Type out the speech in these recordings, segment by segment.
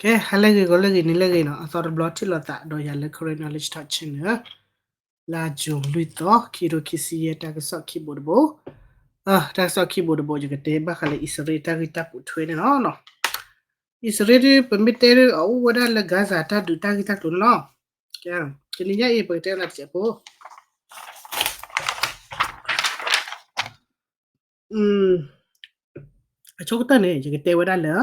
ကဲ ဟါလၢအဂ့ၤ ဂီၤလၢအဂ့ၤ နံၤလၢအဂ့ၤနီၤ, အသီတဘျီထံၣ်လိာ်သးဒီးယၤလၢ Karen Knowledge Talk Channel လါ June လွံၢ်သီ ခံကထိခံဆံယဲၢ် တၢ်ကစီၣ်ခံဘိတဘိ, တၢ်ကစီၣ်ခံဘိတဘိ ယကတဲဘၣ်ဃးလၢအံၣ်စရ့လးတၢ်ဂ့ၢ်တၢ်ပိာ်ထွဲန့ၣ်လီၤ. အံၣ်စရ့လးဒုး ပမ့ၢ်တဲဒုး အအိၣ်ဝဲဒၣ်လၢ Gaza တၢ်ဒုးတၢ်ဂ့ၢ်တၢ်ကျိၤန့ၣ်လီၤ. တနံၤညါအံၤ ပကတဲလၢတစဲးဖိ အဆိကတၢၢ်န့ၣ် ယကတဲဝဲဒၣ်လၢ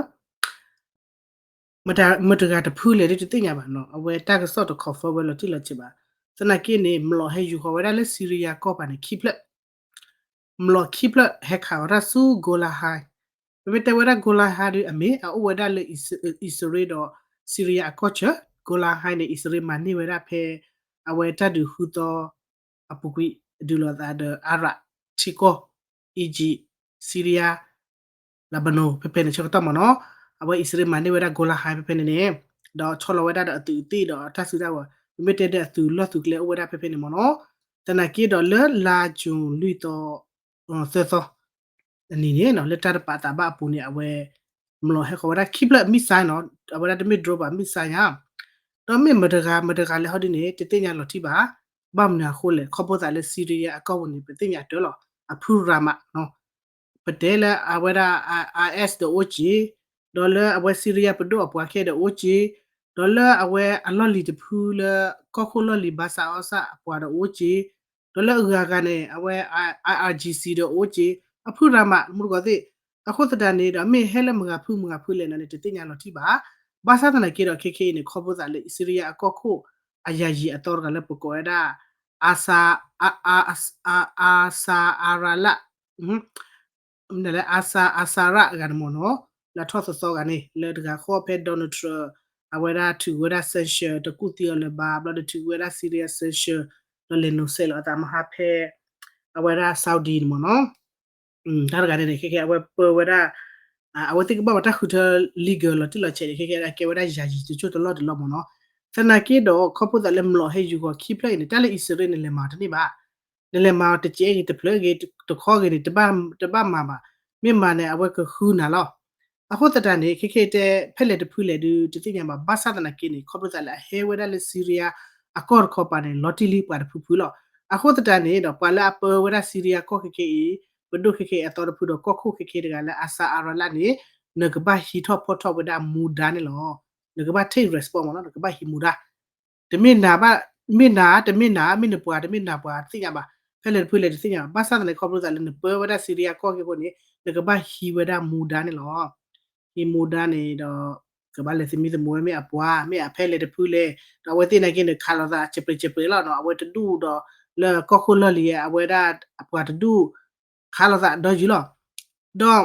မတၤတဂၤတဖုလဲၣ်ဒုးတသ့ၣ်ညါဘၣ်နီၤ, အဝဲတၢ်ကစီၣ်တ confirm ဝဲလီၤတံၢ်လီၤဆဲးဘၣ်. သနာ်က့န့ၣ် မျိာ်ဟဲယူၤဃီၤဝဲဒၣ်လၢ Syria ကီၢ်ပူၤန့ၣ် ခံဖျၢၣ်, မျိာ်ခံဖျၢၣ်ဟဲခးဝဲဒၣ်ဆူ Golan Heights, ပမ့ၢ်တဲဝဲဒၣ် Golan Heights ဒုး အမ့ၢ်အအိၣ်ဝဲဒၣ်လၢ အံၣ်စရ့လးဒီး Syria အကီၢ်ဆၢ, Golan Heights န့ၣ် အံၣ်စရ့လးမၤန့ၢ်ဝဲဒၣ်ဖဲ အဝဲတၢ်ဒုးဃုသီ အပူၤကွံာ် ဒုးလိာ်သးဒီး Iraq ထံကီၢ်, Egypt, Syria, Lebanon ဖဲဖဲန့ၣ်ဆၢကတီၢ်မ့ၢ်နီၤ, အဝဲအံၣ်စရ့လးမၤန့ၢ်ဝဲဒၣ် Golan Heights ဖဲဖဲန့ၣ်န့ၣ်, ဒီးဆီလီၤဝဲဒၣ်ဒီးအသုးသ့ၣ်ဒီးတၢ်စုတၢ်ဝဲၤ, ပမ့ၢ်တဲဒီးအသုးလီၢ်သုးကျဲအိၣ်ဝဲဒၣ်ဖဲဖဲန့ၣ်မ့ၢ်နီၤ. သနာ်က့ဒီးလၢလါ June လွံၢ်သီ သၢသီ အနံၤန့ၣ်နီၤ လၢတၢ်တပာ်သးဘၣ်အပူၤန့ၣ် အဝဲ မျိာ်ဟဲဃီၤဝဲဒၣ်ခံဖျၢၣ် missile နီၤ, အဝဲဒၣ်တမ့ၢ် drone ဘၣ် missile ညါ, ဒီးမ့ၢ်မတၤတဂၤ မတၤတဂၤလဲၣ်ဟီဒ်န့ၣ် တသ့ၣ်ညါလီၤတံၢ်ဘၣ်. ဘၣ်မနုၤအဃိလဲၣ် ခီဖျိသးလၢ Syria အကီၢ်ပူၤန့ၣ် ပသ့ၣ်ညါတၢ်လီၤ အဖုရၤမးနီၤ, ပတဲလၢအဝဲဒၣ် IS ဒီးအိၣ်က့ၤ, ဒီးလၢအဝဲ Syria ပဒိၣ်အပှၤခဲဒီးအိၣ်က့ၤ, ဒီးလၢအဝဲအလီၢ်လံၤတဖုလၢ ကီၢ်ခိၣ်လီၢ်လံၤ Bashar Assad အပှၤဒီးအိၣ်က့ၤ, ဒီးလၢအဂၤဂၤန့ၣ် အဝဲ IRGC ဒီးအိၣ်က့ၤ, အဖုရၤမး မူတကိးသ့ၣ်. အဃိသတးန့ၣ်ဒီး မ့ၢ်ဟဲလၢမဂၤဖုမဂၤဖုလဲၣ်န့ၣ် တသ့ၣ်ညါလီၤတံၢ်ဘၣ်. ဘၣ်ဆၣ်သနာ်က့ဒီး ခဲခဲအံၤန့ၣ် ခီဖျိသးလၢ Syria အကီၢ်ခိၣ် အယၤယံၤအသီတဂၤလၢပကိးဝဲဒၣ် Asa, Asa Arala မနုၤလဲၣ် Asa, Asara ဂၤန့ၣ်မ့ၢ်နီၤ, လၢထီၣ်သသီဂၤန့ၣ် လၢတဂၤဃီဖဲ Donald Trump အဝဲဒၣ်ထုးဝဲဒၣ် sanction တကူၣ်သံအီၤလၢၤဘၣ်, ဘျီဒီးထုးဝဲဒၣ် Syria sanction ဒီးလဲၤနုာ်ဆဲးလီၤအသးမဟါဖဲ အဝဲဒၣ် Saudi န့ၣ်မ့ၢ်နီၤ. တၢ်တဂၤန့ၣ်န့ၣ် ခဲခဲအဝဲပၢဝဲဒၣ် အဝဲသ့ၣ်ကဘၣ်ပှၤတၢ်ဃုထၢ legal လီၤတံၢ်လီၤဆဲးန့ၣ် ခဲခဲအကဲဝဲဒၣ်ယၤယံၤတစိၢ်တလီၢ်တလီၢ်မ့ၢ်နီၤ. သနာ်က့ဒီး ခီဖျိသးလၢမျိာ်ဟဲယူၤဃီၤခံဖျၢၣ်အံၤန့ၣ် တၢ်လၢအံၣ်စရ့လးန့ၣ် လဲၤမၤအီၤတန့ၢ်ဘၣ်. နလဲၤမၤအီၤတစဲးဂ့ၤ တဖျၢၣ်ဂ့ၤ တခီဂ့ၤန့ၣ် တဘၣ်မၤဘၣ်. မ့ၢ်မၤန့ၣ် အဝဲကဃုနၤလီၤ. အဃိသတးန့ၣ် ခဲခဲတဲ ဖဲလဲၣ်တဖုလဲၣ်ဒုး တသ့ၣ်ညါဘၣ်. ဘၣ်ဆၣ်သနာ်က့န့ၣ် ခီဖျိသးလၢအဟဲဝဲဒၣ်လၢ Syria အကီၢ်တခီပၤန့ၣ် လီၤတံၢ်လံပှၤတဖုဖုလီၤ. အဃိသတးန့ၣ်ဒီး ပှၤလၢအပၢဝဲဒၣ် Syria ကီၢ်ခဲခဲအံၤ ပဒိၣ်ခဲခဲအံၤအသီတဖုဒီးကီၢ်ခိၣ်ခဲခဲတဂၤလၢ Asa Arala န့ၣ် နကဘၣ်ဟံးထီၣ်ဖီထီၣ်ဝဲဒၣ်မူဒါန့ၣ်လီၤ. နကဘၣ် take response မ့ၢ်နီၤ, နကဘၣ်ဟံးမူဒါ တမ့ၢ်နၤဘၣ်, မ့ၢ်နၤ တမ့ၢ်နၤ မ့ၢ်နပှၤ တမ့ၢ်နပှၤ တသ့ၣ်ညါဘၣ်, ဖဲလဲၣ်တဖုလဲၣ်တသ့ၣ်ညါဘၣ်. ဘၣ်ဆၣ်သနာ်က့ ခီဖျိသးလၢနပၢဝဲဒၣ် Syria ကီၢ်ခဲအဃိန့ၣ် နကဘၣ်ဟံးဝဲဒၣ်မူဒါန့ၣ်လီၤ. ဟံးမူဒါန့ၣ်ဒီး ကဘၣ်လဲၤသမံသမိးဝဲမ့ၢ်အပှၤ မ့ၢ်အဖဲလဲၣ်တဖုလဲၣ်, ဒီးအဝဲသ့ၣ်နာ်က့န့ၣ် ခးလိာ်သး ကျဲးကျဲးလီၤနီၤ, အဝဲတဒူၣ်ဒီး လၢကီၢ်ခိၣ်လီၢ်လံၤ အဝဲဒၣ်အပှၤတဒူၣ် ခးလိာ်သးဒီးယုၤလီၤ. ဒီး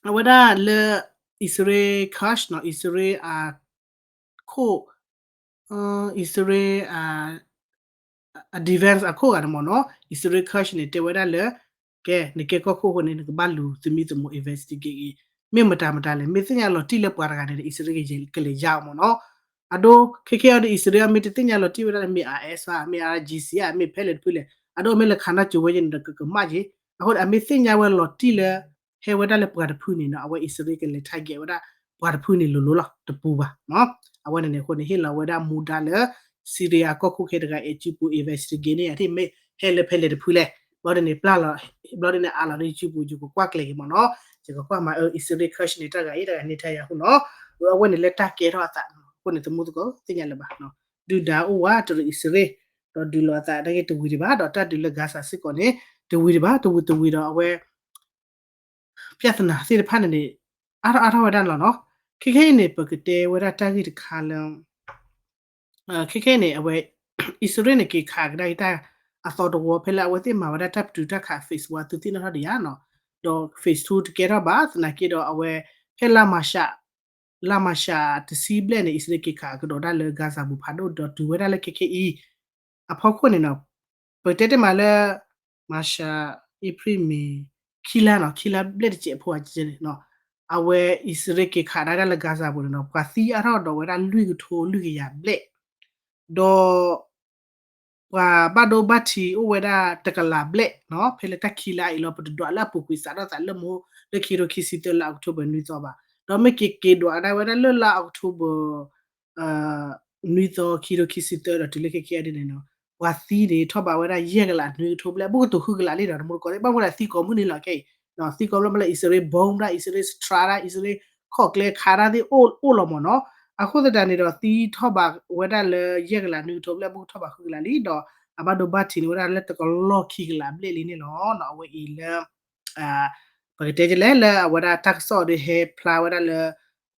အဝဲဒၣ်လၢ အံၣ်စရ့လး Quds နီၤ, အံၣ်စရ့လးအခိၣ်, အံၣ်စရ့လး အ defense အခိၣ်ဂၤန့ၣ်မ့ၢ်နီၤ, အံၣ်စရ့လး Quds န့ၣ် တဲဝဲဒၣ်လၢ ကဲ နကဲကီၢ်ခိၣ်အဃိန့ၣ် နကဘၣ်လူၤသမံသမိး investigate ဂ့ၤ, မ့ၢ်မတၤမတၤလဲၣ်, မ့ၢ်သ့ၣ်ညါလီၤတံၢ်လၢပှၤတဂၤန့ၣ် အံၣ်စရ့လးကလဲၤယါအီၤမ့ၢ်နီၤ. အဒိ ခဲခဲအံၤဒီး အံၣ်စရ့လးမ့ၢ်တသ့ၣ်ညါလီၤတံၢ်ဝဲဒၣ်လၢ မ့ၢ် IS ဧါ, မ့ၢ် IRGC ဧါ, မ့ၢ်ဖဲလဲၣ်တဖုလဲၣ်, အဒိ အမ့ၢ်လဲၤခးနီၣ်ကၠိဝဲယဲန့ၣ်ဒီး ကကမၣ်က့ၤ, အဃိန့ၣ် အမ့ၢ်သ့ၣ်ညါဝဲလီၤတံၢ်လၢ ဟဲဝဲဒၣ်လၢပှၤတဖုန့ၣ်နီၤ, အဝဲအံၣ်စရ့လးကလဲၤ target ဝဲဒၣ်ပှၤတဖုန့ၣ်လိၤလိၤလီၤ, တပူၤဘၣ်နီၤ. အဝဲန့ၣ်န့ၣ်အဃိန့ၣ် ဟ့ၣ်လီၤဝဲဒၣ်မူဒါလၢ Syria ကီၢ်ခိၣ်ခဲတဂၤ အဲၣ်စုပူၤ investigate န့ၢ်ယၤ မ့ၢ်ဟဲလၢဖဲလဲၣ်တဖုလဲၣ်, ဘျီဒ်န့ၣ် ပျၢ်လီၤ, ဘျီဒ်န့ၣ် အးလီၤလၢ YouTube ပူၤ ယကကွၢ်ကျဲၤက့ၤမ့ၢ်နီၤ, ယကကွၢ်မၤ အံၣ်စရ့လး Quds န့ၣ် တၢ်ဂၤအံၤ တၢ်ဂၤန့ၢ်ထဲယၤအဃိနီၤ, အဝဲန့ၣ်လၢတၢ်ကဲထီၣ်အသး, အဃိန့ၣ် သမူသကိးသ့ၣ်ညါလၢၤဘၣ်, ဒုၣ်ဒါအိၣ်ဝဲတရံးအံၣ်စရ့လး, ဒီးဒုးလိာ်အသးနာ်က့တဝံၤဒံးဘၣ်, ဒီးတၢ်ဒုးလၢ Gaza စ့ၢ်ကီးန့ၣ် တဝံၤဒံးဘၣ်, တဝံၤတဝံၤဒီးအဝဲ ပြဿနာသ့ၣ်တဖၣ်န့ၣ်န့ၣ် အါထီၣ်အါထီၣ်ဝဲဒၣ်န့ၣ်လီၤနီၤ. ခဲခဲအံၤန့ၣ် ပကတဲဝဲဒၣ်တၢ်ဂ့ၢ်တခါလၢ ခဲခဲအံၤန့ၣ် အဝဲ အံၣ်စရ့လးန့ၣ် က့ၤခးကဒါက့ၤတၢ်အသီတဝီ ဖဲလၢအဝဲသ့ၣ်မၤဝဲဒၣ်တၢ်ပတုာ်တၢ်ခး phase one သုးသ့ၣ်နီၣ်ထီၣ်ဒံးဧါနီၤ, ဒီး phase two တကဲထီၣ်ဘၣ် သနာ်က့ဒီးအဝဲ ဖဲလါမၤရှး လါမၤရှးတဆံဘျဲၣ်န့ၣ် အံၣ်စရ့လးက့ၤခးကဒီးဒၣ်လၢ Gaza ပူၤဖးဒိၣ် ဒီးတုၤဝဲဒၣ်လၢခဲခဲအံၤ အဖီခိၣ်န့ၣ်နီၤ, ပတဲတ့ၢ်မးလၢ မၤရှး အ့ဖြ့ၣ် မ့ၤ ခံလါနီၤ, ခံလါဘျဲၣ်တစဲးဖိန့ၣ် အဝဲအံၣ်စရ့လးက့ၤခးဒၣ်ဒၣ်လၢ Gaza ပူၤန့ၣ်နီၤ, ပှၤသံအါထီၣ်ဒီးဝဲဒၣ်လွံၢ်ကထိလွံၢ်ကယၤဘျဲၣ်, ဒီး ပှၤဘၣ်ဒိဘၣ်ထံးအိၣ်ဝဲဒၣ်တကလးဘျဲၣ်နီၤ, ဖဲလၢတၢ်ခံလါအံၤလီၤ, ပတဒွးလၢအပူၤကွံာ်စးထီၣ်သးလၢမိၢ်လၢခံကထိခံဆံသၢလါ October နွံသီဘၣ်, ဒီးမ့ၢ်က့ၤက့ၤဒွးဒၣ်ဝဲဒၣ်လၢလါအီးကထိဘၢၣ် နွံသီ ခံကထိခံဆံသၢဒီးတုၤလၢခဲကဲအံၤန့ၣ်နီၤ, ပှၤသံန့ၣ် ထီၣ်ဘးဝဲဒၣ်ယဲၢ်ကလးနွံကထိဘျဲၣ်, ဘူးကတိၤဃုကလးလံနီၤ, တမူတကိးသ့ၣ် ဘၣ်မနုၤသံကိးမုၢ်နံၤလီၤခဲအံၤ, သံကိးမုၢ်လၢ်လၢအံၣ်စရ့လး bomb ဒၣ် အံၣ်စရ့လး strike ဒၣ် အံၣ်စရ့လး ခီၣ်ကျဲခးဒၣ်သ့ၣ်အိၣ်လီၤမ့ၢ်နီၤ, အဃိသတးန့ၣ်ဒီး သံထီၣ်ဘးဝဲဒၣ်လၢယဲၢ်ကလးနွံကထိဘျဲၣ် ဘူးကထီၣ်ဘးဃုကလးလံ, ဒီးအဘၣ်ဒိဘၣ်ထံးန့ၢ်ဝဲဒၣ်လၢတကလီၢ်ခံကလးဘျဲၣ်လံန့ၣ်လီၤ. အဝဲအံၤလၢ ပကတဲကလဲၣ်လၢအဝဲဒၣ်တၢ်ကစီၣ်ဒီးဟဲဖျါဝဲဒၣ်လၢ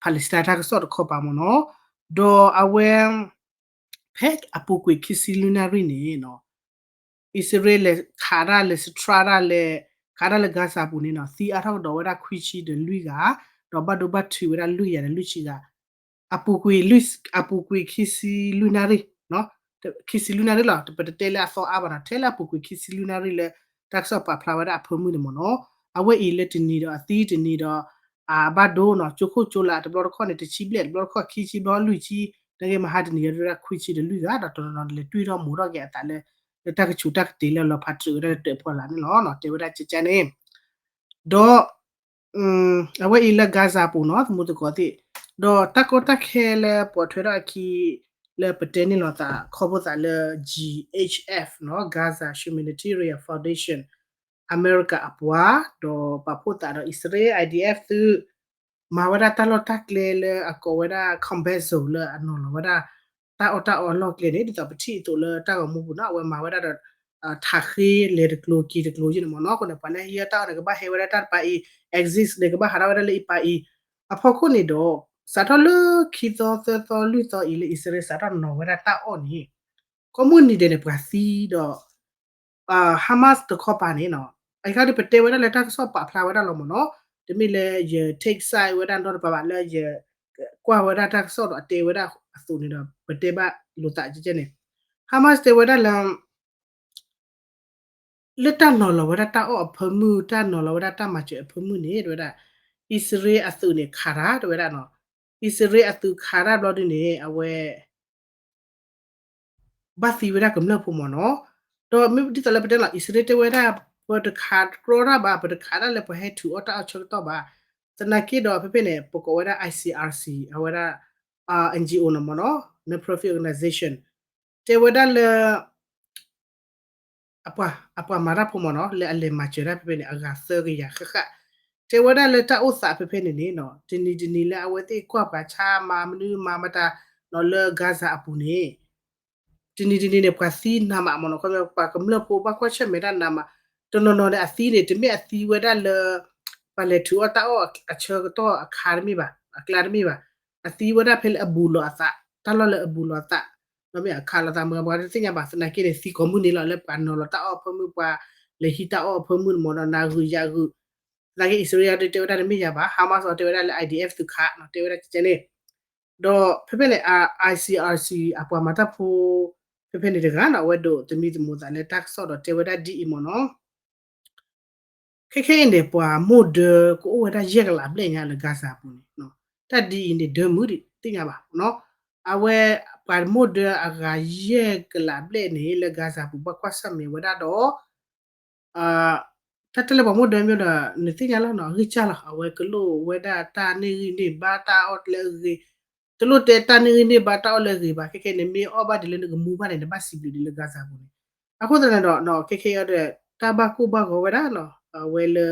Palestine တၢ်ကစီၣ်တခီပၤမ့ၢ်နီၤ, ဒီးအဝဲ ဖဲအပူၤကွံာ်ခံဆံလွံၢ်နၣ်ရံၣ်န့ၣ်နီၤ, အံၣ်စရ့လးလဲၤခးတၢ်လဲၤ strike တၢ်လဲၤ ခးတၢ်လၢ Gaza အပူၤန့ၣ်နီၤ, သံအါထီၣ်ကဒီးဝဲဒၣ်ခွံဆံဒီးလွံၢ်ဂၤ, ဒီးဘၣ်ဒိဘၣ်ထံးဝဲဒၣ်လွံၢ်ကယၤဒီးလွံၢ်ဆံဂၤ အပူၤကွံာ်လွံၢ် အပူၤကွံာ်ခံဆံလွံၢ်နၣ်ရံၣ်, ခံဆံလွံၢ်နၣ်ရံၣ်လီၤ, ပတတဲလၢအသီအါဘၣ်နီၤ, ထဲလၢအပူၤကွံာ်ခံဆံလွံၢ်နၣ်ရံၣ်လၢ တၢ်ကစီၣ်ပာ်ဖျါဝဲဒၣ်အဖၢမုၢ်န့ၣ်မ့ၢ်နီၤ, အဝဲအံၤလၢတနံၤဒီးအသံတနံၤဒီး အဘၣ်ဒိနီၤ, ကၠိခိၣ်ကၠိလာ်တဘျီတခီၣ်န့ၣ် တဆံဘျဲၣ်, တဘျီတခီၣ်ခံဆံ, တဘျီလွံၢ်ဆံ, နာ်က့မဟါတနံၤဒီးဝဲဒၣ်ခွံဆံဒီးလွံၢ်ဂၤ, ဒီးတနီၤနီၤလဲၤတွံၢ်ထီၣ်မိၤထီၣ်က့ၤအသးလၢ လၢတၢ်ကဆူးတၢ်ကတ့ၤလၢလီၤဖးတြူးဝဲဒၣ်လၢတၢၣ်ဖီလာ်န့ၣ်လီၤ, တဲဝဲဒၣ်ကကန့ၣ်, ဒီး အဝဲအံၤလၢ Gaza အပူၤနီၤ သမူသကိးသ့ၣ်, ဒီးတၢ်ကီတၢ်ခဲလၢပှၤထွဲထီၣ်အခံ လၢပတဲန့ၣ်လီၤသး ခီဖျိသးလၢ G H F နီၤ, Gaza Humanitarian Foundation, အမဲရကၤအပှၤ, ဒီးပာ်ဖှိၣ်သးဒီးအံၣ်စရ့လး I D F သု မၤဝဲဒၣ်တၢ်လီၢ်တၢ်ကျဲလၢအကိးဝဲဒၣ် combat zone လၢအနီၤလီၤဝဲဒၣ် တၢ်အီၣ်တၢ်အီအလီၢ်ကျဲန့ၣ် ဒ်သိးပထံၣ်အသိးလၢတၢ်ဂီၤမူပူၤနီၤ, အဝဲမၤဝဲဒၣ်ဒီး ထးဃ့လဲၤတကျိၤက့ၤတကျိၤယဲန့ၣ်မ့ၢ်နီၤ, အဃိန့ၣ် ပှၤလၢဟံးအီၣ်တၢ်အီၣ်န့ၣ် ကဘၣ်ဟဲဝဲဒၣ်တၢ်တပၤအံၤ, exit န့ၣ် ကဘၣ်ဟးထီၣ်ဝဲဒၣ်လၢအံၤပၤအံၤ, အဖီခိၣ်န့ၣ်ဒီး စးထီၣ်လၢခံသီသၢသီလွံၢ်သီအံၤလၢ အံၣ်စရ့လးစးထီၣ်နီၤဝဲဒၣ်တၢ်အီၣ်န့ၣ် ကိးမုၢ်နံၤဒဲးန့ၣ် ပှၤသံဒီး Hamas တခီပၤန့ၣ်နီၤ, အခါဒီးပတဲဝဲဒၣ်လၢတၢ်ကစီၣ်ပာ်ဖျါဝဲဒၣ်လီၤမ့ၢ်နီၤ, တမ့ၢ်လၢယ take side ဝဲဒၣ်နီတပၤဘၣ်, လၢယကွၢ်ဝဲဒၣ်တၢ်ကစီၣ်ဒီးအတဲဝဲဒၣ်အသိးန့ၣ်ဒီး ပတဲဘၣ်လိာ်သးကကန့ၣ်, Hamas တဲဝဲဒၣ်လၢ လၢတၢ်နီၤလီၤဝဲဒၣ်တၢ်အီၣ်အဖၢမုၢ် တၢ်နီၤလီၤဝဲဒၣ်တၢ်မၤစၢၤအဖၢမုၢ်န့ၣ် တဲဝဲဒၣ် အံၣ်စရ့လးအသုးန့ၣ်ခးတၢ် တဲဝဲဒၣ်နီၤ, အံၣ်စရ့လးအသုးခးတၢ်ဘျီဒုန့ၣ် အဝဲ ဘၣ်သံဝဲဒၣ်ကမျၢၢ်ဖိမ့ၢ်နီၤ, ဒီးမ့ၢ်ဒ်သိးလၢပတဲလီၤ အံၣ်စရ့လးတဲဝဲဒၣ် ပတခးကြီတၢ်ဘၣ်, ပတခးတၢ်လၢပှၤဟဲထုးအီၣ်တၢ်အီၣ်ဆၢကတီၢ်ဘၣ်, သနာ်က့ဒီးဖဲဖဲန့ၣ် ပကိးဝဲဒၣ် I C R C အဝဲဒၣ် N G O နီၤမ့ၢ်နီၤ, Non-profit Organization တဲဝဲဒၣ်လၢ အပှၤမၤတၢ်ဖိမ့ၢ်နီၤ လၢအလဲၤမၤစၢၤတၢ်ဖဲဖဲန့ၣ် အဂၤသၢကယၤဃၣ်ဃၣ်, တဲဝဲဒၣ်လၢတၢ်အိၣ်သးဖဲဖဲန့ၣ်န့ၣ်နီၤ တနံၤတနံၤလၢအဝဲသ့ၣ်ကွၢ်ပှၤဆါမၤမနုၤမၤမတၤနီၤလၢ Gaza အပူၤန့ၣ် တနံၤတနံၤန့ၣ် ပှၤသံနးမးမ့ၢ်နီၤ, ခီပညီ ပှၤကမျၢၢ်ဖိဘၣ်ကွၢ်ဆၢၣ်မဲာ်တၢ်နးမး, တနီၤနီၤန့ၣ် အသံန့ၣ် တမ့ၢ်အသံဝဲဒၣ်လၢ ပှၤလဲၤထုးအီၣ်တၢ်အီၣ်အဆၢကတီၢ်အခါတမ့ၢ်ဘၣ်, အကျါတမ့ၢ်ဘၣ်, အသံဝဲဒၣ်ဖဲလၢအဘူးလီၤအသး, တၢ်လီၢ်လၢအဘူးလီၤအသး, ဒီးမ့ၢ်အခးလိာ်သးမုာ် ပှၤတသ့ၣ်ညါဘၣ်, သနာ်က့န့ၣ် သံကိးမုၢ်နံၤလီၤ လၢပှၤနီၤလီၤတၢ်အီၣ်အဖၢမုၢ် ပှၤလဲၤဟံးတၢ်အီၣ်အဖၢမုၢ်မ့ၢ်နီၤ နၤဂုာ်ယၤဂုာ်, သနာ်က့ အံၣ်စရ့လးတဲဝဲဒၣ်တမ့ၢ်ယၤဘၣ်, Hamas တဲဝဲဒၣ်လၢ I D F သုးခးနီၤ တဲဝဲဒၣ်ကကန့ၣ် ဒီးဖဲဖဲန့ၣ် I C R C အပှၤမၤတၢ်ဖိ ဖဲဖဲန့ၣ်တဂၤနီၤ အဝဲဒိးသမံသမိးသးလၢတၢ်ကစီၣ်ဒီးတဲဝဲဒၣ်ဒ်အံၤမ့ၢ်နီၤ, ခဲခဲအံၤန့ၣ် ပှၤမိၢ်ဒၢကအိၣ်ဝဲဒၣ်ယဲၢ်ကလးဘျဲၣ်ညါလၢ Gaza အပူၤန့ၣ်, တၢ်ဒ်အံၤန့ၣ် ဒၢမုၢ်ဒံးသ့ၣ်ညါဘၣ်နီၤ, အဝဲပှၤမိၢ်ဒၢအဂၤယဲၢ်ကလးဘျဲၣ်န့ၣ် လၢ Gaza ပူၤ ဘၣ်ကွၢ်ဆၢၣ်မဲာ်ဝဲဒၣ်ဒီး တၢ်တဲလၢပှၤမိၢ်ဒၢမ့ၢ်ဒီး နသ့ၣ်ညါလီၤနီၤ အဂံၢ်စၢ်လီၤ အဝဲကလိၣ်ဝဲဒၣ်တၢ်န့ၢ်ဂံၢ်န့ၢ်ဘါတၢ်အီၣ်လၢအဂ့ၤ, တလိၣ်တဲတၢ်န့ၢ်ဂံၢ်န့ၢ်ဘါတၢ်အီၣ်လၢအဂ့ၤဘၣ်, ခဲခဲန့ၣ် မ့ၢ်အီၣ်ဘၣ်ဒ်လၢနကမူဘၣ်န့ၣ် နဘၣ်စံးဘျုးဒ်လၢ Gaza ပူၤန့ၣ်, အဃိသတးန့ၣ်ဒီး ခဲခဲအံၤဒီး တၢ်ဘၣ်ကိၢ်ဘၣ်ဂီၤဝဲဒၣ်နီၤ အဝဲလၢ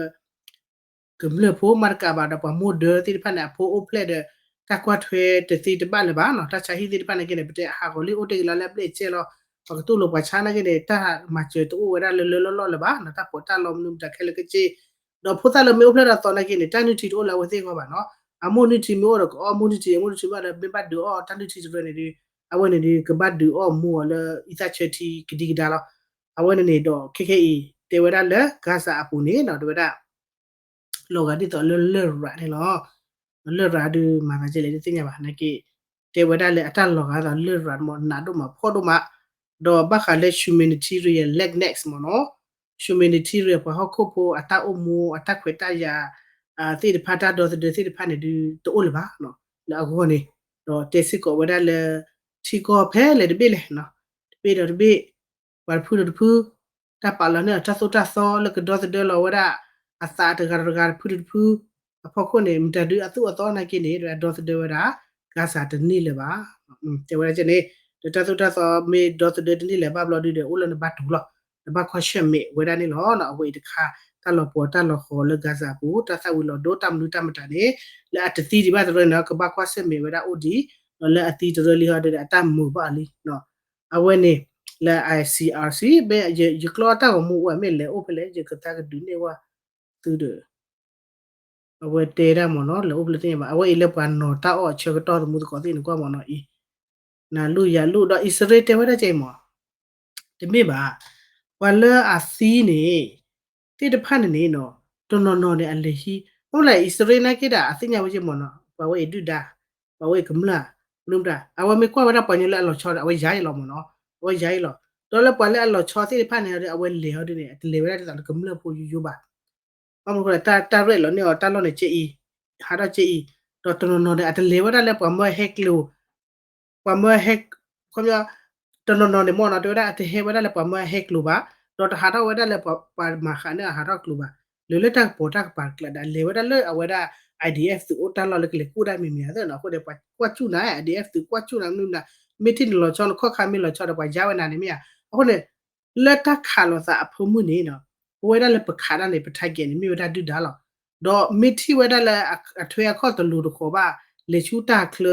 ကမျၢၢ်ဖိမၤတကးဘၣ်ဒီးပှၤမိၢ်ဒၢသ့ၣ်တဖၣ်န့ၣ် အဖိအိၣ်ဖျဲၣ်ဒီး တၢ်ကွၢ်ထွဲတသ့တဘၣ်လၢၤဘၣ်နီၤ, တၢ်ဆါဟံၣ်သ့ၣ်တဖၣ်န့ၣ်က့န့ၣ် ပတဲဟးဂီၤလံအိၣ်တ့ၢ်က့ၤလီၤလၢအဘျဲၣ်အစဲလီၤ, ပှၤကတူၢ်လိာ်ပှၤဆါနာ်က့န့ၣ် တၢ်မၤစၢၤတအိၣ်ဝဲဒၣ်လၢလၢလီၢ်လီၢ်လၢၤဘၣ်နီၤ, တၢ်ပီးတၢ်လီမနုၤမတၤခဲလၢာ်ကစ့ၢ်, ဒီးဖိသၣ်လၢမ့ၢ်အိၣ်ဖျဲၣ်ဒီးသီနာ်က့န့ၣ် တၢ်နုၢ်ထံတအိၣ်လၢအဝဲသ့ၣ်အဂီၢ်ဘၣ်နီၤ, အမိၢ်နုၢ်ထံမ့ၢ်အိၣ်ဒီးကအီၣ်မိၢ်နုၢ်ထံ, အမိၢ်နုၢ်ထံမ့ၢ်အိၣ်ဒီးမ့ၢ်ဘၣ်ဒုးအီၣ်တၢ်နုၢ်ထံတရၢန့ၣ်ဒီး အဝဲန့ၣ်ဒီး ကဘၣ်ဒုးအီၣ်မူအီၤလၢအံသၣ်ဆၢထံကဒံကဒါလီၤ, အဝဲန့ၣ်န့ၣ်ဒီး ခဲခဲအံၤ တဲဝဲဒၣ်လၢ Gaza အပူၤန့ၣ်နီၤ တဲဝဲဒၣ် လီၤဂာ်ဒ်သိးလၢလရာ်န့ၣ်လီၤ, လရာ်ဒုးမၤသးဒ်လဲၣ်တသ့ၣ်ညါဘၣ်နာ်က့, တဲဝဲဒၣ်လၢအတၢ်လီၤဂာ်ဒ်သိးလရာ်မ့ၢ်နးဒိၣ်မးဖှီၣ်ဒိၣ်မး, ဒီးဘၣ်ဃးလၢ humanitarian landmass မ့ၢ်နီၤ, humanitarian ပှၤဟီၣ်ခိၣ်ဖိအတၢ်အိၣ်မူအတၢ်ခွဲးတၢ်ယာ် သ့ၣ်တဖၣ်တၢ်ဒီသဒၢသ့ၣ်တဖၣ်န့ၣ်ဒုးတအိၣ်လၢၤဘၣ်, လၢအဂီၢ်န့ၣ်, ဒီးတဲစ့ၢ်ကီးဝဲဒၣ်လၢ ထံကီၢ်ဖဲလဲၣ်တဘ့ၣ်လဲၣ်, တဘ့ၣ်ဒီးတဘ့ၣ်, ပှၤတဖုဒီးတဖု, တၢ်ပာ်လီၤန့ၢ်အီၤတၢ်သိၣ်တၢ်သီလၢကဒီသဒၢလီၤဝဲဒၣ် အသးတဂၤဒီးတဂၤတဖုဒီးတဖု, အဖီခိၣ်န့ၣ် မတၤဒုအသူၣ်အသီနာ်က့န့ၣ် ဒီသဒၢဝဲဒၣ် Gaza တန့ၢ်လၢၤဘၣ်. တဲဝဲဒၣ်ကဲန့ၣ် ဒီးတၢ်သိၣ်တၢ်သီမ့ၢ်ဒီသဒၢတန့ၢ်လၢၤဘၣ်ဘျီဒုဒီး အိၣ်လၢနဘၣ်တူၢ်လီၤ. နဘၣ်ကွၢ်ဆၢၣ်မဲာ်ဝဲဒၣ်န့ၣ်လီၤ. အဝဲအံၤတခါ တၢ်လီၤပှီၤတၢ်လီၤဃီၤလၢ Gaza ပူၤ တၢ်သၣ်ဝံၤလီၤဒိ တၢ်မနုၤတၢ်မတၤန့ၣ် လၢအတသံဒံးဘၣ်တရၢန့ၣ် ကဘၣ်ကွၢ်ဆၢၣ်မဲာ်ဝဲဒၣ်အိၣ်ဒံး, ဒီးလၢအသံတရၢလံဟီဒုဒီး အတၢ်မုာ်ဘၣ်အီၤလံ. အဝဲန့ၣ် လၢ I C R C မ့ၢ်ယကျီတၢ်ဂီၤမူအိၣ် မ့ၢ်လဲၤအိၣ်ဖဲလဲၣ် ယကသါကဒုးန့ၢ်ဝဲသုဒီး အဝဲတဲဒၣ်မ့ၢ်နီၤ လဲၤအိၣ်ဖဲလဲၣ်သ့ၣ်ညါဘၣ်. အဝဲအံၤလၢပှၤနီၤတၢ်အီၣ်အဆၢကတီၢ်သမူသကိးသ့ၣ်န့ၣ် ကွၢ်မ့ၢ်နီၤအံၤ နလူၢ်ယလူၢ်ဒီး အံၣ်စရ့လးတဲဝဲဒၣ်ကဲအံၤမ့ၢ် တမ့ၢ်ဘၣ်. ပှၤလၢအသံန့ၣ် သ့ၣ်တဖၣ်န့ၣ်န့ၣ်နီၤ တနီၤနီၤန့ၣ် အလဲၤဟံး အိၣ်လဲၣ် အံၣ်စရ့လးနာ်က့ဒၣ် အသ့ၣ်ညါဝဲကဲမ့ၢ်နီၤ ပှၤဝဲအံၤဒုၣ်ဒါ ပှၤဝဲအံၤကမျၢၢ် မနုၤမတၤ အဝဲမ့ၢ်ကွၢ်ဝဲဒၣ်ပှၤကညီလၢအလီၤဆီဒီး အဝဲယါအံၤလီၤမ့ၢ်နီၤ အဝဲယါအံၤလီၤ. ဒီးလၢပှၤလၢအလီၤဆီသ့ၣ်တဖၣ်န့ၣ်ဒီး အဝဲလဲၤဟီဒ်န့ၣ် အတလဲၤဝဲဒၣ်ဒ်သိးလၢကမျၢၢ်ဖိယိယိဘၣ်. ဘၣ်မနုၤအဃိလဲၣ် တၢ်ရဲၣ်လီၤန့ၢ်အီၤ တၢ်လီၢ်န့ၣ်ကဲအံၤ ဟးထီၣ်ကဲအံၤ ဒီးတနီၤနီၤန့ၣ် အတလဲၤဝဲဒၣ်လၢပှၤမၢဟဲကျိၤ ပှၤမၢဟဲ ခီပညီ တနီၤနီၤန့ၣ်မ့ၢ်နီၤ တဲဝဲဒၣ်အတဟဲဝဲဒၣ်လၢပှၤမၢဟဲကျိၤဘၣ်, ဒီးတဟးထီၣ်ဝဲဒၣ်လၢပှၤမၤဃးန့ၢ်အဟးထီၣ်ကျိၤဘၣ်, လၢလၢတၢ်ကပီၤတၢ်ကပၤတကျါဒီး လဲၤဝဲဒၣ်လၢအဝဲဒၣ် I D F သုးအိၣ်တၢ်လီၢ်လၢကလဲၤကူၣ်ဒၣ်မံၤမံၤအသးနီၤ. အဃိန့ၣ် ပှၤကွၢ်စူၣ်နၤ I D F သုးကွၢ်စူၣ်နၤမနုၤမတၤ မ့ၢ်ထံၣ်နလီၤဆီနခီၣ်ခါမ့ၢ်လီၤဆီဒီး ပှၤယါဝဲနၤန့ၣ်မ့ၢ်ဧါ. အဃိန့ၣ် လၢတၢ်ခးလိာ်သးအဖၢမုၢ်န့ၣ်နီၤ ပဝဲဒၣ်လၢပခးတၢ်န့ၣ် ပ target န့ၣ် မ့ၢ်ဝဲဒၣ်ဒုၣ်ဒါလီၤ. ဒီးမ့ၢ်ထံၣ်ဝဲဒၣ်လၢအထွဲအခီၣ်တလိၤတဃီၤဘၣ် လဲၤဆူတၢ်ချၢ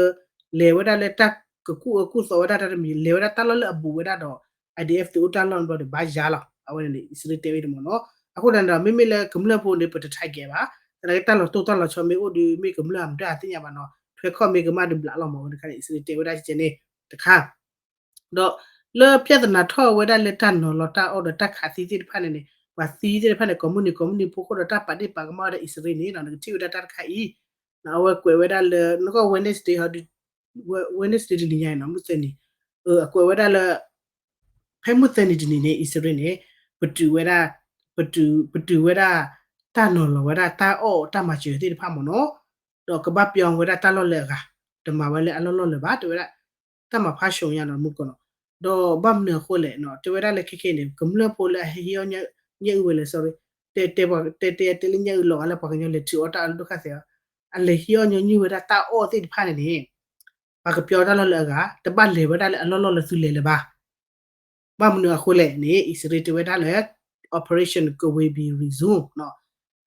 လဲၤဝဲဒၣ်လၢတၢ်ကကူၣ်အၢကူၣ်သီဝဲဒၣ်တၢ်တမံၤ လဲၤဝဲဒၣ်တၢ်လီၢ်လၢအဘူးဝဲဒၣ်ဒီး I D F သုးအိၣ်တၢ်လီၢ်န့ၣ်ဘျီဒီးဘၣ်ယါလီၤ. အဝဲန့ၣ် အံၣ်စရ့လးတဲဝဲန့ၣ်မ့ၢ်နီၤ. အဃိန့ၣ်ဒီး မ့မ့ၢ်လၢကမျၢၢ်ဖိန့ၣ် ပတ target ဘၣ်, သနာ်က့တၢ်လီၤတိၢ်တၢ်လီၤဆီမ့ၢ်အိၣ်ဒီး မ့ၢ်ကမျၢၢ်အမတၤအသ့ၣ်ညါဘၣ်နီၤ ထွဲခီၣ်မ့ၢ်ကမၣ်ဒုးဘျးလီၤမး အဝဲတခါန့ၣ် အံၣ်စရ့လးတဲဝဲဒၣ်ကဲန့ၣ်တခါ ဒီးလၢ ပြဿနာ ထီၣ်ဝဲဒၣ်လၢတၢ်နီၤလီၤတၢ်အီၣ်ဒီးတၢ်ခးသံသ့ၣ်တဖၣ်န့ၣ်န့ၣ် ပှၤသံသ့ၣ်တဖၣ်န့ၣ် ကိးမုၢ်နံၤကိးမုၢ်နံၤဖိဃိဒီးတၢ်ပာ်ဒ့ၣ်ပာ်ကမၣ်ဝဲဒၣ်အံၣ်စရ့လးန့ၣ်နီၤ နကထံၣ်ဝဲဒၣ်တၢ်တခါအံၤ အဝဲကွဲးဝဲဒၣ်လၢ နကီၢ် Wednesday ဟီဒု Wednesday တနံၤညါအံၤနီၤ မုၢ်သၢနံၤ အကွဲးဝဲဒၣ်လၢ ဖဲမုၢ်သၢနံၤတနံၤန့ၣ် အံၣ်စရ့လးန့ၣ် ပတုာ်ဝဲဒၣ် ပတုာ် ပတုာ်ဝဲဒၣ် တၢ်နီၤလီၤဝဲဒၣ်တၢ်အီၣ်တၢ်မၤစၢၤသ့ၣ်တဖၣ်မ့ၢ်နီၤ ဒီးကဘၣ်ပျီဝဲဒၣ်တၢ်လီၢ်လၢအဂၤ တမၤဝဲလၢအလီၢ်လီၢ်လၢၤဘၣ် တဲဝဲဒၣ် တၢ်မၤဖးဆူညါနီၤ မုၢ်ကီၢ်နီၤ ဒီးဘၣ်မနုၤအဃိလဲၣ်နီၤ တဲဝဲဒၣ်လၢခဲခဲန့ၣ် ကမျၢၢ်ဖိလၢအဟ့ၣ်အီၣ်ညၣ်အုၣ်ဝဲလဲၣ် sorry တဲတဲပှၤတဲတဲတဲလၢညၣ်အုၣ်လီၤဂာ်လၢ ပှၤကညီလဲၤထုးအီၣ်တၢ်အဒိၣ်ခါသဲး အလဲၤဟ့ၣ်အီၣ်ညီနုၢ်ဝဲဒၣ်တၢ်အီၣ်သ့ၣ်တဖၣ်န့ၣ်န့ၣ် ပှၤကပျီတၢ်လီၢ်လၢအဂၤ တဘၣ်လဲၤဝဲဒၣ်လၢအလီၢ်လီၢ်လၢသုလဲၤလၢၤဘၣ် ဘၣ်မနုၤအဃိလဲၣ်န့ၣ် အံၣ်စရ့လးတဲဝဲဒၣ်လၢ operation က will be resumed နီၤ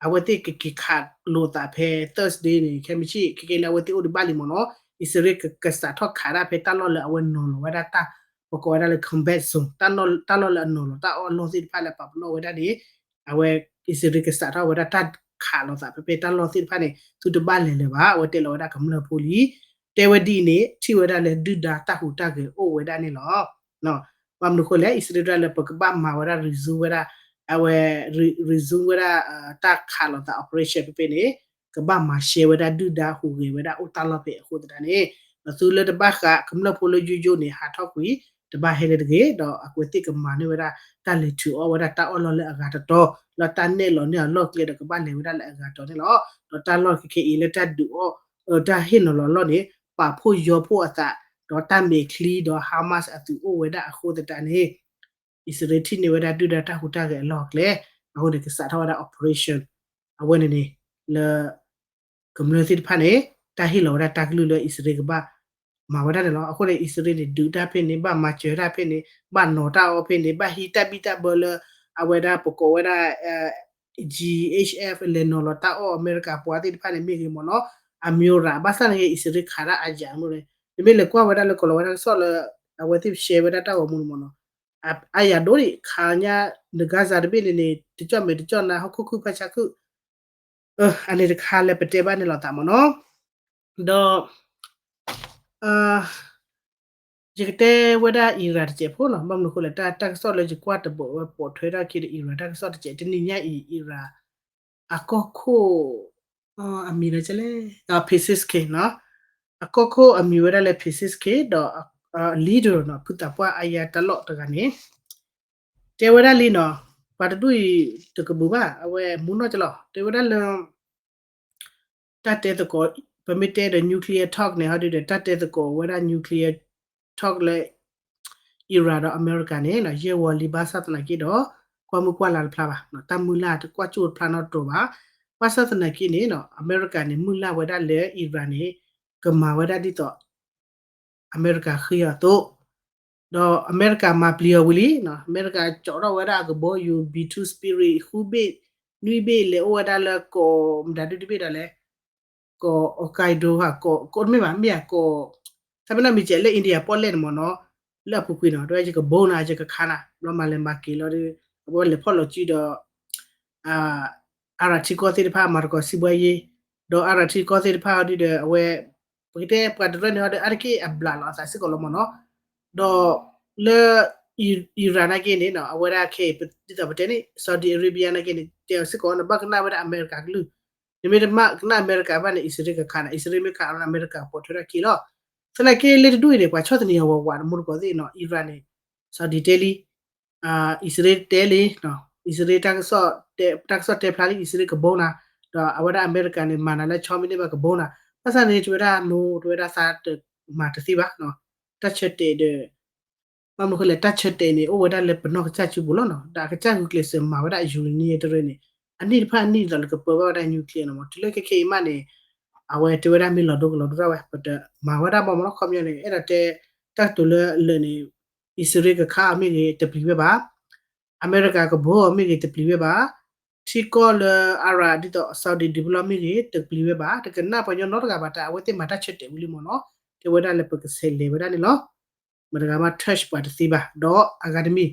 အဝဲသ့ၣ်ကက့ၤခးလိာ်သးဖဲ Thursday န့ၣ် ခဲမုၢ်ဆ့ၣ် ခဲကဲလၢအဝဲသ့ၣ်အိၣ်ဒံးဘၣ်လံမ့ၢ်နီၤ အံၣ်စရ့လးကစးထီၣ်ခးဒၣ်ဖဲတၢ်လီၢ်လၢအဝဲနီၤလီၤဝဲဒၣ်တၢ် ပကိးဝဲဒၣ်လၢ combat zone တၢ်လီၢ်လၢအနီၤလီၤတၢ်အီၣ်အလီၢ်သ့ၣ်တဖၣ်လၢပာ်ပနီၣ်ဝဲဒၣ်န့ၣ် အဝဲ အံၣ်စရ့လးကစးထီၣ်ဝဲဒၣ်တၢ်ခးလိာ်သးဖဲဖဲတၢ်လီၢ်သ့ၣ်တဖၣ်န့ၣ် သုတဘၣ်လဲၤလၢၤဘၣ် အဝဲတဲလီၤဝဲဒၣ်ကမျၢၢ်ဖိလံ တဲဝဲဒ်အံၤန့ၣ် ထံၣ်ဝဲဒၣ်လၢဒုၣ်ဒါတၢ်ဟူးတၢ်ဂဲၤအိၣ်ဝဲဒၣ်န့ၣ်လီၤ. ဘၣ်မနုၤအဃိလဲၣ် အံၣ်စရ့လးတဲလၢပကဘၣ်မၤဝဲဒၣ် resume ဝဲဒၣ် အဝဲ resume ဝဲဒၣ် တၢ်ခးလိာ်သး operation ဖဲဖဲန့ၣ် ကဘၣ်မၤရှဲဝဲဒၣ်ဒုၣ်ဒါဟူးဂဲၤဝဲဒၣ်အိၣ်တၢ်လီၢ်ဖဲအဃိသတးန့ၣ် ဒီးသုလၢတဘၣ်ဃးကမျၢၢ်ဖိလၢယိယိန့ၣ် ဟးထီၣ်ကွံာ် တဘၣ်ဟဲလၢၤတဂ့ၤ ဒီးအဝဲသ့ၣ်ကမၤန့ၢ်ဝဲဒၣ် တၢ်လဲၤထုးအီၣ်ဝဲဒၣ်တၢ်အီၣ်လီၢ်လၢအဂၤတတီၤ လၢတၢ်နဲၣ်လီၤန့ၢ်အလီၢ်ကျဲဒီးကဘၣ်လဲၤဝဲဒၣ်လၢအဂၤတတီၤန့ၣ်လီၤ. ဒီးတၢ်လီၢ်ခဲခဲအံၤလၢတၢ်ဒုးအီၣ် တၢ်ဟ့ၣ်နီၤလီၤအလီၢ်န့ၣ် ပာ်ဖှိၣ်ယီၤဖှိၣ်အသး ဒီးတၢ်မဲာ်ချံဒီး Hamas အသုးအိၣ်ဝဲဒၣ်အဃိသတးန့ၣ် အံၣ်စရ့လးထံၣ်န့ၢ်ဝဲဒၣ်ဒုၣ်ဒါတၢ်ဟူးတၢ်ဂဲၤအလီၢ်အကျဲ အဃိန့ၣ် ကစးထီၣ်ဝဲဒၣ် operation အဝဲန့ၣ်န့ၣ် လၢ ကမျၢၢ်သ့ၣ်တဖၣ်န့ၣ် တၢ်ဟ့ၣ်လီၤဝဲဒၣ်တၢ်ကလုၢ်လၢအံၣ်စရ့လးကဘၣ်မၤဝဲဒၣ်န့ၣ်လီၤ. အဃိန့ၣ် အံၣ်စရ့လးန့ၣ် ဒုးတၢ်ဖဲန့ၣ် ဘၣ်မၤစၢၤတၢ်ဖဲန့ၣ် ဘၣ်နီၤတၢ်အီၣ်ဖဲန့ၣ် ဘၣ်ဟံးတၢ်ဘံၣ်တၢ်ဘၢလၢ အဝဲဒၣ်ပကိးဝဲဒၣ် G H F လဲၤနီၤလီၤတၢ်အီၣ်အမဲရကၤပှၤသ့ၣ်တဖၣ်န့ၣ်မ့ၢ်ဂ့ၤမ့ၢ်နီၤ အမျိုးရး ဘၣ်ဆၣ်န့ၣ်ဂ့ၤ အံၣ်စရ့လးခးတၢ်အယၤမ့ၢ်န့ၣ် နမ့ၢ်လဲၤကွၢ်ဝဲဒၣ်လၢကီၤလၤဝါတၢ်ကစီၣ်လၢ အဝဲသ့ၣ်ရှဲဝဲဒၣ်တၢ်ဂီၤမူန့ၣ်မ့ၢ်နီၤ အယၤဒိၣ်ဒံး ခးညါ န Gaza တဘ့ၣ်န့ၣ်န့ၣ် တကၠီၣ်မဲာ်တကၠီၣ်နါ ဟီၣ်ခိၣ်ခုၣ်ဖးဆါခုၣ် အန့ၣ်တခါလၢပတဲဘၣ်န့ၣ်လီၤသးမ့ၢ်နီၤ ဒီး ယကတဲဝဲဒၣ် Iran တစဲးဖိနီၤ ဘၣ်မနုၤအဃိလဲၣ် တၢ်ကစီၣ်လၢယကွၢ်တဘိးဝဲပိာ်ထွဲထီၣ်ခံဒီး Iran တၢ်ကစီၣ်တစဲး တနံၤညါအံၤ Iran အကီၢ်ခိၣ် အမံၤလၢလဲၣ် Pezeshkian နီၤ အကီၢ်ခိၣ်အမံၤဝဲဒၣ်လၢ Pezeshkian ဒီး leader နီၤ ဖုသးပှၢ် Ayatollah တဂၤန့ၣ် တဲဝဲဒၣ်လံနီၤ ပှၤတဒူၣ်အံၤ တကဘူးဘၣ် အဝဲမူနီၢ်ကလီၤ တဲဝဲဒၣ်လၢ တၢ်တဲသကိး ပမ့ၢ်တဲဒီး nuclear talk န့ၣ် ဟီဒုဒီး တၢ်တဲသကိးဝဲဒၣ် nuclear talk လၢ Iran ဒီးအမဲရကၤန့ၣ် ယဲၢ်ဝီၤလံ ဘၣ်ဆၣ်သနာ်က့ဒီး ကွၢ်မုၢ်ကွၢ်လါတဖျါဘၣ် တၢ်မုၢ်လၢ်တကွၢ်ကၠိၣ်တဖျါနီတတီၤဘၣ် ဘၣ်ဆၣ်သနာ်က့န့ၣ်နီၤ အမဲရကၤန့ၣ် မုၢ်လၢ်ဝဲဒၣ်လၢ Iran န့ၣ် ကမၤဝဲဒၣ်ဒ်သိး အမဲရကၤဃ့အီၤအသိး, ဒီးအမဲရကၤမၤပျံၤအီၤဝံၤလံနီၤ, အမဲရကၤကၠီးထီၣ်ဝဲဒၣ်အကဘီယူၤ B two Spirit ဃုဘ့ၣ် နွံဘ့ၣ် လဲၤအိၣ်ဝဲဒၣ်လၢကီး မတၤဒုတဘ့ၣ်ဒီးလဲၣ် ကီး Hokkaido ဧါ, ကီး ကီး တမ့ၢ်ဘၣ် မ့ၢ်ဧါ ကီး သးပ့ၤနီၣ်မံၤကဲးလၢ India ပီၣ်လဲၣ်န့ၣ်မ့ၢ်နီၤ, လၢအပူၤကွံာ်နီၤ တဲဝဲယကဘိနၤ ယကခးနၤ ဘျီမၤလဲၤမၤက့ၤလီၤဒီး အဝဲလဲၤဖီၣ်လီၤစုဒီး အၤရၣ်ထံကီၢ်သ့ၣ်တဖၣ်မၤသကိးစံးဘှါယ့, ဒီးအၤရၣ်ထံကီၢ်သ့ၣ်တဖၣ်အီၤဒုဒီး အဝဲ ပကတဲပှၤတရၢန့ၣ်အီၤဒီး အါတက့ၢ်အဘျးလီၤအသးစ့ၢ်ကီးလီၤမ့ၢ်နီၤ, ဒီးလၢ Iran နာ်က့န့ၣ်နီၤ အဝဲဒၣ်ခဲအံၤ ဒ်သိးပတဲန့ၣ် Saudi Arabia နာ်က့န့ၣ် တဲအီၤစ့ၢ်ကီး နဘၣ်ကနၣ်ဝဲဒၣ်အမဲရကၤကလုၢ်, နမ့ၢ်တဘၣ်ကနၣ်အမဲရကၤဘၣ်န့ၣ် အံၣ်စရ့လးကခးနၤ, အံၣ်စရ့လးမ့ၢ်ခးအီၤန့ၣ် အမဲရကၤပိာ်ထွဲထီၣ်က့ၤလီၤ. သနာ်က့လၢတဒူၣ်အံၤန့ၣ် ပှၤဆီၣ်သနံးအီၤဝးဝး တမူတကိးသ့ၣ်နီၤ Iran န့ၣ် Saudi တဲလံ အံၣ်စရ့လးတဲလံ, အံၣ်စရ့လးတၢ်ကစီၣ်တဲဖျါလံ အံၣ်စရ့လးကဘိနၤ, ဒီးအဝဲဒၣ်အမဲရကၤန့ၣ် မၤနၤလၢဆီမ့ၢ်န့ၢ်ဘၣ်ကဘိနၤ, ဘၣ်ဆၣ်န့ၣ် တဝဲဒၣ်နိ တဝဲဒၣ်သးတမၤတသ့ဘၣ်, တၢ်ဆၢတဲာ်ဒီး ဘၣ်မနုၤဃိလဲၣ် တၢ်ဆၢတဲာ်န့ၣ် အိၣ်ဝဲဒၣ်လၢပနီၢ်ကစၢ်စုပူၤလီၤနီၤ, ဒီးအကစၢ်ဂုာ်ကျဲးစၢးမၤဝဲဒၣ် uranium တရၢန့ၣ် အနံၣ်တဖၣ်အနံၣ်ဒ်သိးလၢကပၢဘၣ်ဝဲဒၣ် nuclear နီၤမး, တုၤလၢခဲခဲအံၤမးန့ၣ် အဝဲတဲဝဲဒၣ်မ့ၢ်လီၤဒိကလီၤဒိတၢ်ဝဲ ပတမၤဝဲဒၣ်ဘၣ်မးနီၤ, ခီပညီန့ၣ် အဲၣ်ဒိးတဲ တၢ်ကတိၤလၢအလၢာ်န့ၣ် အံၣ်စရ့လးကခးအီၤမ့ၢ်ဂ့ၤ တပျံၤဝဲဘၣ်, အမဲရကၤကဘိအီၤမ့ၢ်ဂ့ၤ တပျံၤဝဲဘၣ်, ထံကီၢ်လၢအၤရၣ်ဒ်သိး Saudi ဒုးပလီၢ်မ့ၢ်ဂ့ၤ တပျံၤဝဲဘၣ်, တကနၣ်ပှၤကညီနီတဂၤဘၣ်တၢ်, အဝဲသ့ၣ်မၤတၢ်ဆၢတဲာ်ဝံၤလံမ့ၢ်နီၤ, တဲဝဲဒၣ်လၢပကဆဲးလဲၤဝဲဒၣ်န့ၣ်လီၤ. မတဂၤမး touch ပှၤတသ့ဘၣ်, ဒီးအဂၤတမံၤ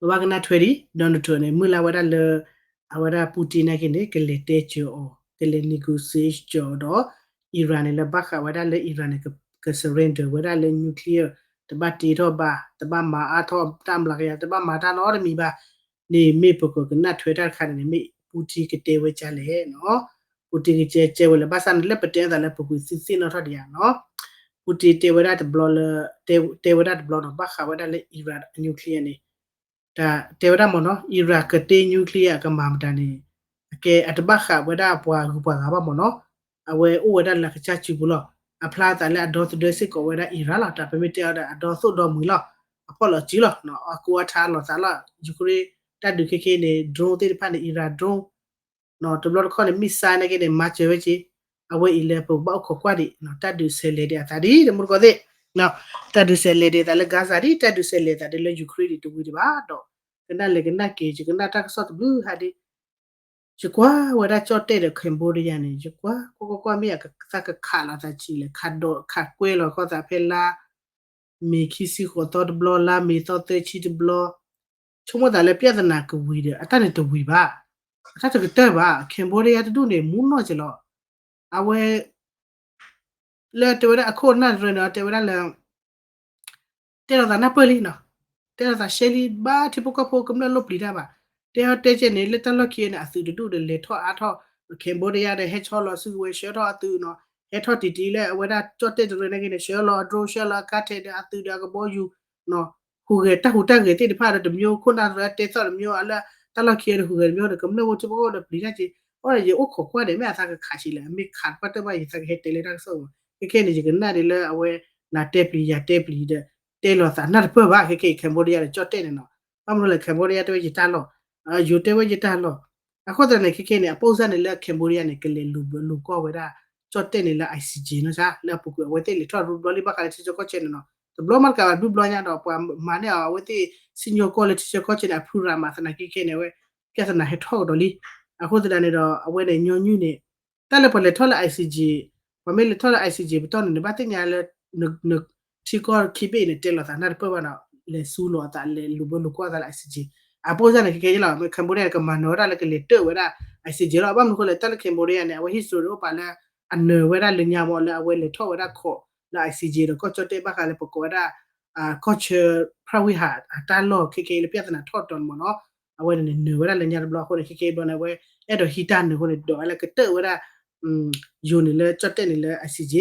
ပဘၣ်ကနၣ်ထွဲဒံး Donald Trump န့ၣ် မုၢ်လၢ်ဝဲဒၣ်လၢ အဝဲဒၣ် Putin နာ်က့န့ၣ် ကလဲၤတဲစၢၤအီၤ ကလဲၤ negotiate စၢၤအီၤဒီး Iran န့ၣ် လၢဘၣ်ဃးဝဲဒၣ်လၢ Iran န့ၣ် က surrender ဝဲဒၣ်လၢ nuclear တဘၣ်တ့ထီၣ်ဘၣ်, တဘၣ်မၤအါထီၣ်တၢ်မျးကယၤ, တဘၣ်မၤတၢ်နီတမံၤဘၣ်န့ၣ် မ့ၢ်ပကကနၣ်ထွဲတၢ်တခါန့ၣ်န့ၣ် မ့ၢ် Putin ကတဲဝဲဒ်လဲၣ်နီၤ, Putin ကတဲဝဲလၢ ဘၣ်ဆၣ်န့ၣ် လၢပတဲအသးလၢပူၤကွံာ်သုသ့ၣ်နီၣ်ထီၣ်ဒံးဧါနီၤ, Putin တဲဝဲဒၣ်တဘျီလၢ တဲဝဲဒၣ်တဘျီနီၤ ဘၣ်ဃးဝဲဒၣ်လၢ Iran nuclear န့ၣ် တဲဝဲဒၣ်မ့ၢ်နီၤ Iran ကတ့ nuclear အကမၤမတၤန့ၣ် အကဲအတဘၣ်ဃးဝဲဒၣ်ပှၤဂုၤပှၤဂၤဘၣ်မ့ၢ်နီၤ, အဝဲအိၣ်ဝဲဒၣ်လၢအကစၢ်စုပူၤလီၤ, အဖျါသးလၢအဒီသဒၢစ့ၢ်ကီးဝဲဒၣ် Iran လီၤ, တၢ်ပမ့ၢ်တဲအီၤဒီး အဒီသိၣ်ဒီမှံၤလီၤ, အဖီၣ်လီၤစုလီၤ, အကိးအထးလီၤသးလီၤ, Ukraine တၢ်ဒုးခဲခဲအံၤန့ၣ် drone သ့ၣ်တဖၣ်န့ၣ် Iran drone တဘျီတခီၣ်န့ၣ် missile နာ်က့န့ၣ် မၤစၢၤဝဲက့ၤ, အဝဲအံၤလၢပကဘၣ်အိၣ်ခိးကွၢ်ဒံး တၢ်ဒုးဆဲးလဲၤဒံးအသးဒ်တမူတကိးသ့ၣ်, တၢ်ဒုးဆဲးလဲၤဒံးအသးလၢ Gaza ဒ် တၢ်ဒုးဆဲးလဲၤအသးဒ်လၢ Ukraine ဒံးတဝံၤဒံးဘၣ်ဒီး ကနၣ်လဲၤကနၣ်က့ၤ ယကနၣ်တၢ်ကစီၣ်တဘျုးဟးဒ် ယကွၢ်ဝဲဒၣ်ကၠီၣ်တဲၣ်ဒီး Cambodia န့ၣ် ယကွၢ်ကွၢ်ကွၢ်ကွၢ် မ့ၢ်အကသးကခးလီၤသးဆံးလဲၣ်, ခးဒီးခးကွဲလီၤခီၣ်သးဖဲလါမ့ၤခံဆံဃိးသီတဘျီ, လါမ့ၤသီသၢဆံတဘျီ, ဆိကမိၣ်သးလၢ ပြဿနာ ကဝံၤဒီး အတၢ်န့ၣ်တဝံၤဘၣ်, အတၢ်တကတၢၢ်ဘၣ်, Cambodia တဒူၣ်န့ၣ် မူနီၢ်က့ၤလီၤ, အဝဲ လၢတဲဝဲဒၣ်အခိၣ်နၢ်တရၢန့ၣ် တဲဝဲဒၣ်လၢ တဲလီၤသးနၢ်ပၢၢ်လံနီၤ, တဲလီၤသးရှဲလံ ဘၣ်ထံဖိကီၢ်ဖိကမျၢၢ်လိၣ်ပျံၤတၢ်ဘၣ်, တဲအီၤတဲကဲန့ၣ် လၢတၢ်လီၢ်ခံန့ၣ် အသုးတဒူၣ်ဒီးလဲၤထီၣ်အါထီၣ်, Cambodia ဒီးဟဲဆီလီၤစုကဝဲၤဆှၢထီၣ်အသုးနီၤ, ဟဲထီၣ်တံၢ်တံၢ်လၢအဝဲဒၣ်ကၠီၣ်တဲၣ်တရၢနာ်က့န့ၣ် ဆှၢလီၤအ drone ဆှၢလီၤအကါထဲးဒီးအသုးဒီးအကဘီယူၤ ဟူးဂဲၤတၢ်ဟူးတၢ်ဂဲၤသ့ၣ်တဖၣ်ဒီးတမျိုး ခိၣ်နၢ်တရၢတဲသီၣ်တမျိုး အလၢတၢ်လီၢ်ခံဒီးဟူးဂဲၤတမျိုးဒီး ကမျၢၢ်ဖိထံဖိကီၢ်ဖိဒီးပျံၤတၢ်က့ၤ, အဃိဒီးယအိၣ်ခိးကွၢ်ဒီး မ့ၢ်အသးကခးဆံးလဲၣ်, အမ့ၢ်ခးတပှၢ်တၢၢ်ဘၣ် ယသးကဟဲတဲလၢတၢ်ကစီၣ်မး, ခဲခဲန့ၣ် ယကနၣ်ဒ်လၢအဝဲ နၤတဲပျံၤယၤတဲပျံၤဒီး တဲလီၤသးနၢ်တပၢၢ်ဘၣ်, ခဲခဲအံၤ Cambodia ဒီးကၠီၣ်တဲၣ်န့ၣ်နီၤ, ဘၣ်မနုၤလဲၣ် Cambodia တဲဝဲယတၢ်လီၢ်, ယိၤတဲဝဲယတၢ်လီၢ်, အဃိသတးန့ၣ် ခဲခဲန့ၣ် အပိၢ်စၢ်န့ၣ်လၢ Cambodia န့ၣ် ကလဲၤလူၤဘၢလူၤကွီၢ်ဝဲဒၣ် ကၠီၣ်တဲၣ်န့ၣ်လၢ I C J နီၤ, လၢအပူၤကွံာ်အဝဲသ့ၣ်လဲၤထီၣ်ရူဘျီလံ ဘၣ်ဃးလၢထံဆၢကီၢ်ဆၢန့ၣ်နီၤ, တဘျီမးတကးဘၣ် ဒူၣ်ဘျီညါဒီး ပှၤမၤန့ၢ်အီၤ အဝဲသ့ၣ်စံၣ်ညီၣ်ကွီၢ်လၢထံဆၢကီၢ်ဆၢန့ၣ် အဖုရၤမး သနာ်က့ခဲန့ၣ် အဝဲ ပြဿနာ ဟဲထီၣ်ကဒီးလံ, အဃိသတးန့ၣ်ဒီး အဝဲန့ၣ်ညီနုၢ်န့ၣ် တၢ်လၢပှၤလဲၤထီၣ်လၢ I C J, ပှၤမ့ၢ်လဲၤထီၣ်လၢ I C J ပတီၢ်န့ၣ် နဘၣ်သ့ၣ်ညါလၢ န ထံကီၢ်ခံဘ့ၣ်အံၤန့ၣ် တဲလီၤသးနၢ်တပၢၢ်ဘၣ်ဒီး လဲၤဆူလီၤအသး လဲၤလူၤဘၢလူၤကွီၢ်အသးလၢ I C J, အပိၢ်စၢ်န့ၣ် ခဲခဲယလီၤ Cambodia န့ၣ် ကမၤနၢၤဝဲဒၣ်လၢကလဲၤတၢၢ်ဝဲဒၣ် I C J လီၤ, ဘၣ်မနုၤအဃိလဲၣ် တၢ်လၢ Cambodia န့ၣ် အဝဲ history အိၣ်ပာ်လၢ အနၢၤဝဲဒၣ်လၢညါမးလၢအဝဲလဲၤထီၣ်ဝဲဒၣ်ခိးလၢ I C J ဒီးကီၢ်ကၠီၣ်တဲၣ် ဘၣ်ဃးလၢပကိးဝဲဒၣ် ကီၢ်ဆၢ ဖရၣ်ဝံၣ်ဟး အတၢ်လီၢ်ခဲခဲအံၤလၢ ပြဿနာ ထီၣ်တီၤန့ၣ်မးနီၤ, အဝဲန့ၣ်န့ၣ် နၢၤဝဲဒၣ်လၢညါတဘျီအဃိန့ၣ် ခဲခဲအံၤဘျီန့ၣ် အဝဲ အဲၣ်ဒိးဟံးတၢ်နၢၤအဃိန့ၣ် ဒိးဝဲလၢကတၢၢ်ဝဲဒၣ် ယိၤန့ၣ်လၢကၠီၣ်တဲၣ်န့ၣ်လၢ I C J,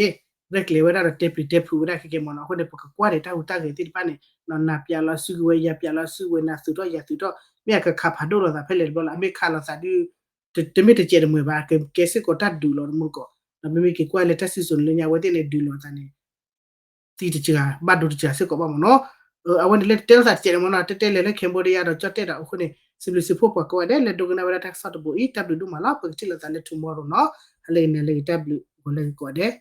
ရဲၣ်ကျဲၤဝဲဒၣ်ဒီးတဲပျံၤတဲဖုးဝဲဒၣ်ခဲခဲမးနီၤ, အဃိန့ၣ် ပကကွၢ်ဒံးတၢ်ဟူးတၢ်ဂဲၤသ့ၣ်တဖၣ်န့ၣ် နၤပျးလီၤစုကဝဲၤ ယၤပျးလီၤစုကဝဲၤ နၤသုးထီၣ်ယၤသုးထီၣ် မ့ၢ်အကခးဖးဒိၣ်လိာ်သးဖဲလဲၣ်တဘျီလီၤ, အမ့ၢ်ခးလိာ်သးဒုး တမ့ၢ်တစဲးတမှဲၤဘၣ်, ကကဲစ့ၢ်ကီးတၢ်ဒုးလီၤတမူတကိး, ဒီးမ့မ့ၢ်က့ၤကွၢ်လၢတၢ်စံၣ်စိၤန့ၣ်လၢညါ အဝဲသ့ၣ်န့ၣ် ဒုးလိာ်သးန့ၣ် သံတစှၤ ဘၣ်ဒိတစှၤစ့ၢ်ကီးဘၣ်မးနီၤ, အဝဲန့ၣ်လၢတဲလိာ်သးတစဲးန့ၣ်မးနီၤ, တဲတဲလဲၤလၢ Cambodia ဒီးကၠီၣ်တဲၣ်ဒီးအဃိန့ၣ် စံးဘျုးစံးဖှိၣ်ပှၤကိးဂၤဒဲး လၢဒိကနၣ်ဝဲဒၣ်တၢ်ကစီၣ်တဘိအံၤ တၢ်ဘျုးဒိၣ်မးလီၤ. ပကထံၣ်လိာ်သးလၢ tomorrow နီၤ. ဟါလၢအဂ့ၤ နၤလၢအဂ့ၤ တၢ်ဘျုးဂီၤလၢဂ့ၤကိးဂၤဒဲး.